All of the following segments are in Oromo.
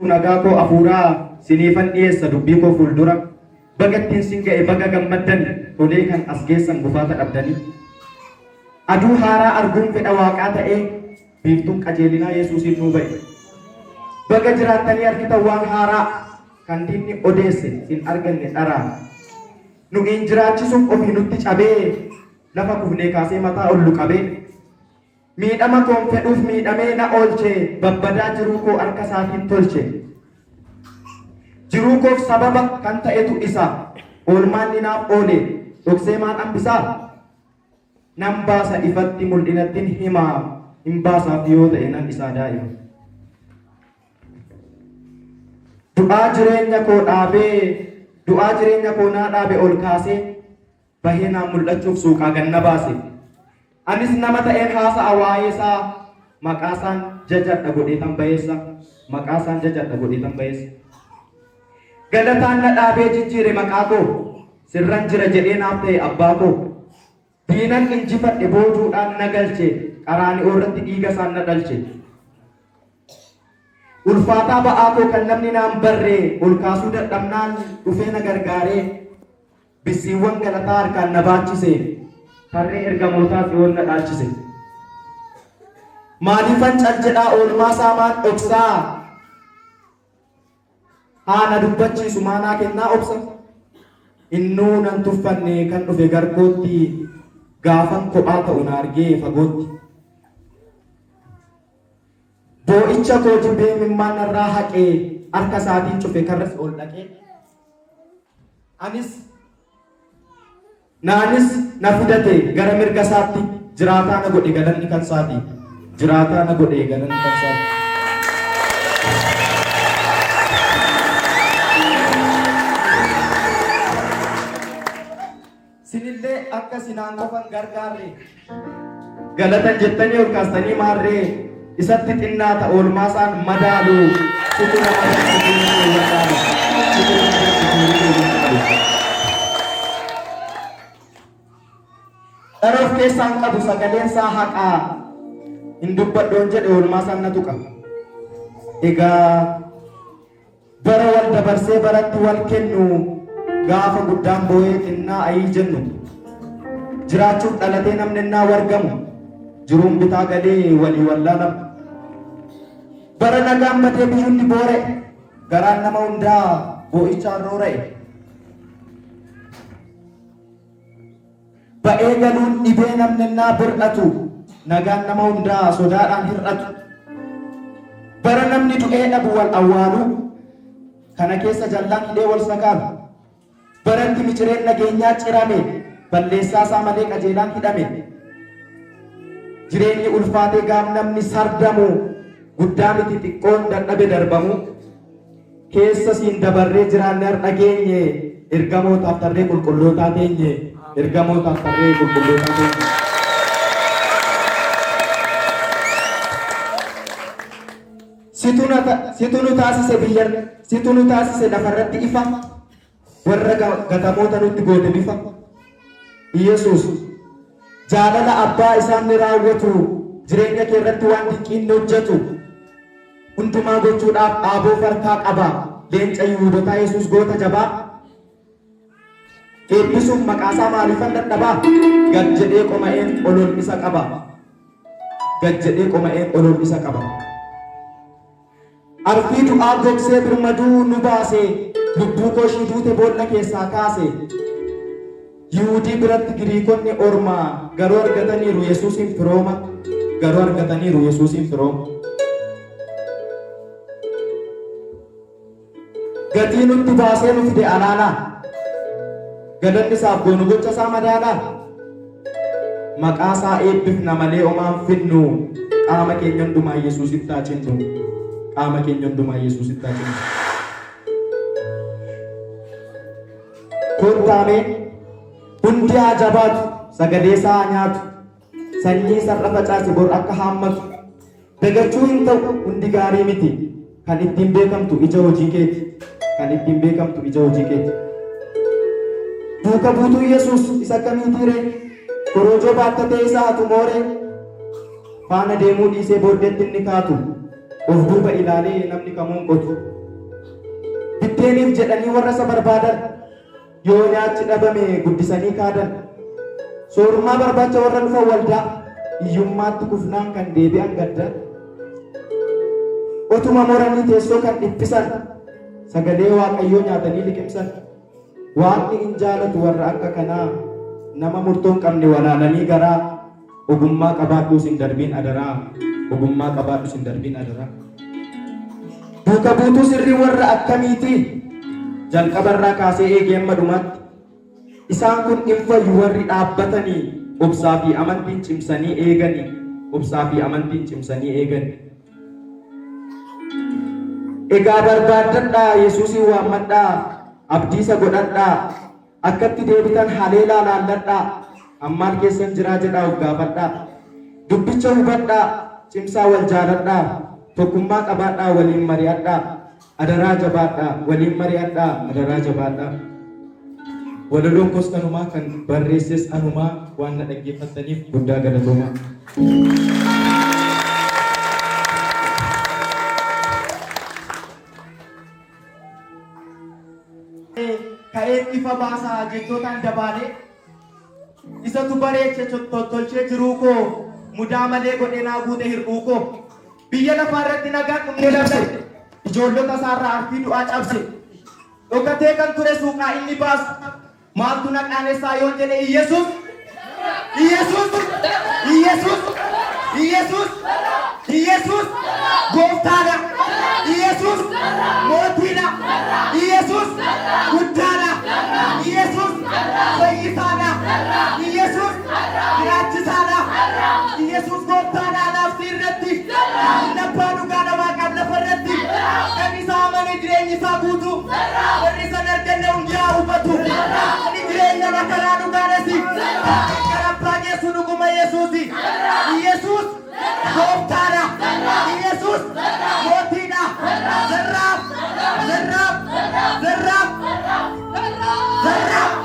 Nagaa koo afuuraa siniifan dhiyeessa dubbii koo fuuldura. Baga ittiin sin ga'e, baga gammaddani, tolee kan as geessan gufaata dhabdanii. Aduu haaraa arguun fedha Waaqaa ta'ee, biiftuun qajeelinaa Yesuusiin nuu ba'e. Baga jiraattanii argitan waan haaraa, kan diinni odeesse hin arganne dharaa. Nu'iin jiraachisuuf ofii nutti cabee, lafa kufnee kaasee mataa ol nu qabee. Miidhama koon fedhuuf miidhamee na oolche, babbadaa jiruu koo harka isaatiin tolche. Jiruu koof sababa kan ta'etu isa, oolmaan ni naaf oole, dhoksee maal hambisaa? Nan baasa ifatti mul'inattin himaa, hin baasaaf yoo ta'e nan isaa daa'ima. Du'aa jireenya koo dhaabee, du'aa jireenya koo naa dhaabe ol kaasee, bahee naa mul'achuuf suuqaa ganna baase. Anis nama ta'een haasa'a waa'ee isaa, maqaa isaan jajadha godheetan bayeessa, maqaa isaan jajadha godheetan bayeessa. Galataan na dhaabee jijjiire maqaa koo, sirran jira jedhee naaf ta'e abbaa koo. Diinan injifadhe boojuudhaan na galche, qaraani'oo irratti dhiiga isaan na dhalche. Ulfaataa ba'aa koo kan namni naan barree, ol kaasuu dadhabnaan dhufee na gargaaree, bissiiwwan galataa harkaan na baachise, tarree ergamootaa tsiyoon na dhaalchise. Maaliifan cal jedhaa oolmaa isaa maan dhoksaa? Haa na dubbachiisu maanaa kennaa obsa. Innuu nan tuffanne kan dhufe garkootti, gaafan kophaa ta'u na argee fagootti. Boo'icha koo jibbee imimmaan narraa haqee, harka isaatiin cufe karra ol dhaqee. Anis naanis na fidate gara mirga isaatti, jiraataa na godhe galanni kan isaati. Jiraataa na godhe galanni kan isaati. Sinillee akka sinaan qofan gargaarre, galatan jettanii ol kaastanii maarree, isatti xinnaata oolmaa isaan madaalu, situ nama dansu kee wallaalu, situ nama dansu kee wallaalu. Dhara of keessaan qabu sagaleen isaa haqaa, hin dubbadhoon jedhe oolmaa isaan na tuqa. Egaa bara wal dabarsee baratti wal kennu, gaafa guddaan boo'ee xinnaa ayii jennu, jiraachuuf dhalatee namni innaa wargamu, jiruun bitaa galee walii wallaalamu. Bara nagaan badee biyyuun boora'e, garaan nama hundaa boo'ichaan roora'e. Ba'ee galuun dhibee namni innaa bir'atu, nagaan nama hundaa sodaadhaan hir'atu. Bara namni du'ee dhabu wal awwaaluu, kana keessa jallaan hidhee wal sakaalu. Baratti micireen nageenyaa cirame, balleessaa isaa malee qajeelaan hidhame. Jireenyi ulfaatee gaaf namni sardamu, guddaa miti xiqqoon dadhabe darbamu. Keessa siin dabarree jiraanne har'a geenye, ergamootaaf tarree qulqullootaa teenye, ergamootaaf tarree qulqullootaa teenye. Situ nu taasise biyya, situ nu taasise lafarratti ifa, warra gatamoota nutti goote bifa. Yesuus jaalala abbaa isaan ni raawwatu, jireenya kee irratti waan dinqiin ni hojjetu. Hundumaa gochuudhaaf aaboo farkaa qaba, leenca Yihuudotaa Yesuus goota jabaa. Eebbisuuf maqaasaa maaliifan dadhabaa? Gad jedhee qoma'een olol isa qaba. Gad jedhee qoma'een olol isa qaba. Arfii du'aa gogsee birmaduu nu baase, lubbuu koo ishii duute boolla keessaa kaase. Yihuudii biratti Giriikonni orma, garuu argataniiru Yesuusiin firooma, garuu argataniiru Yesuusiin firooma. Gatii nutti baasee nu fide alaalaa. Galanni isaaf goonu gocha isaa madaalaa. Maqaa isaa eebbifna malee omaan finnu, qaama keenya hundumaa Yesuusitti haa cinnu. Qaama keenya hundumaa Yesuusitti haa cinnu. Kottaamee hundi haa jabaatu, sagalee isaa haa nyaatu, sanyii sarara facaase bor akka haammatu. Dagachuu hin ta'u hundi gaarii miti, kan ittiin beekamtu ija hojii keeti, kan ittiin beekamtu ija hojii keeti. Duuka buutuu Yesuus isa akkamiitii ree? Korojoo baattatee isa hatu mooree? Faana deemuu dhiisee booddeetti inni kaatu. Of duuba ilaalee namni kamuu hin qotu. Biddeeniif jedhanii warra isa barbaadan yoo nyaachi dhabame guddisanii kaadan. Soorummaa barbaacha warra dhufan waldaa hiyyummaatti kufnaan kan deebi'an gadda. Otuma moranii teessoo kan dhiphisan sagalee Waaqayyoo nyaatanii liqimsan. Waaqni in jaalatu warra akka kanaa nama murtoo hin qabne walaalanii garaa ogummaa qabaadhuus hin darbiin adaraa ogummaa qabaadhus hin darbiin adaraa. Duuka buutuu sirrii warra akkamiiti? Jalqabarraa kaasee eegee amma dhumaatti. Isaan kun in fayyu warri dhaabbatanii obsaa fi amantiin cimsanii eegani obsaa fi amantiin cimsanii eegani. Egaa barbaaddadhaa Yesuusin waammadhaa abdiisa godhadhaa akkatti deebitan haleelaa laalladhaa ammaal keessan jiraa jedhaa of gaafadhaa dubbicha hubadhaa cimsaa wal jaaladhaa tokkummaa qabaadhaa waliin mari'adhaa adaraa jabaadhaa waliin mari'adhaa adaraa jabaadhaa. Walaloon koos kanumaa kan barreesses anumaa waan na dhaggeeffattaniif guddaa galatoomaa. Ka'een ifa baasaa jechootaan dabaalee isatu bareeche tottolchee jiruu koo mudaa malee godhee naa guute hir'uu koo biyya lafaa irratti nagaan dhumne labse ijoollota isaarraa arfii du'aa cabse dhokatee kan ture suuqaa inni baasu maaltu na qaanessaa yoon jedhe Iyyasuus Iyyasuus Iyyasuus Iyyasuus Iyyasuus gooftaadha Iyyasuus mootiidha Iyyasuus guddaadha Iyyasuus fayyisaadha Iyyasuus jiraachisaadha Iyyasuus gooftaadha anaaf si irratti abbaa dhugaadha waaqaaf lafa irratti kan isa amane jireenyi isaa guutuu warri isa hin arganne hundi haa hubatu ani jireenya karaa dhugaadhasi kan abbaa geessu dhuguma Yesuusi Iyyasuus gooftaadha Iyyasuus mootiidha zarraaf zarraaf zarraaf zarraaf zarraaf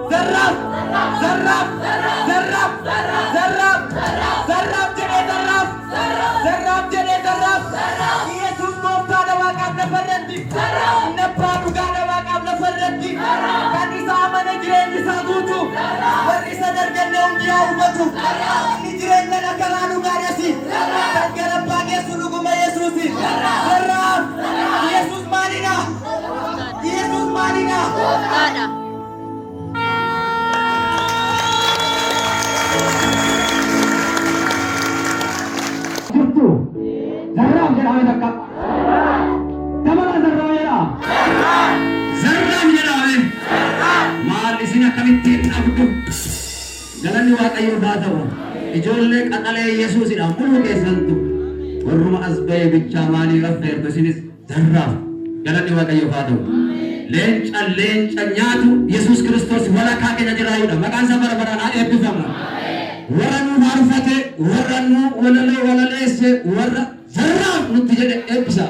Zarraaf zarraaf zarraaf zarraaf zarraaf jedhee zarraaf zarraaf jedhee zarraaf Yesuus gooftaadha waaqaaf lafa irratti inni abbaa dhugaadha waaqaaf lafa irratti kan isa amane jireenyi isaa guutuu warri isa darganne hundi haa hubatu inni jireenya karaa dhugaadhasi kan gara abbaa geessu dhuguma Yesuusi zarraaf Yesuus maalidha Yesuus maalidha Gooftaadha. Jirtu zarraaf jedhame takka dabala zarraaf jedha Zarraaf jedhame maal isin akkamittiin dhabdu galanni Waaqayyoof haa ta'u ijoollee qaxalee Yesuusidha muluu keessantu warruma as ba'e bichaa maaliif affeertu isinis zarraaf galanni Waaqayyoof haa ta'u. Leenca leenca nyaatu Yesuus Kiristoos walakkaa keenya jiraayudha. Maqaan isaa bara baraan haa eebbifamu. Warra nu faarfate, warra nu walaloo walaleesse, warra zarraaf nutti jedhe eebbisa.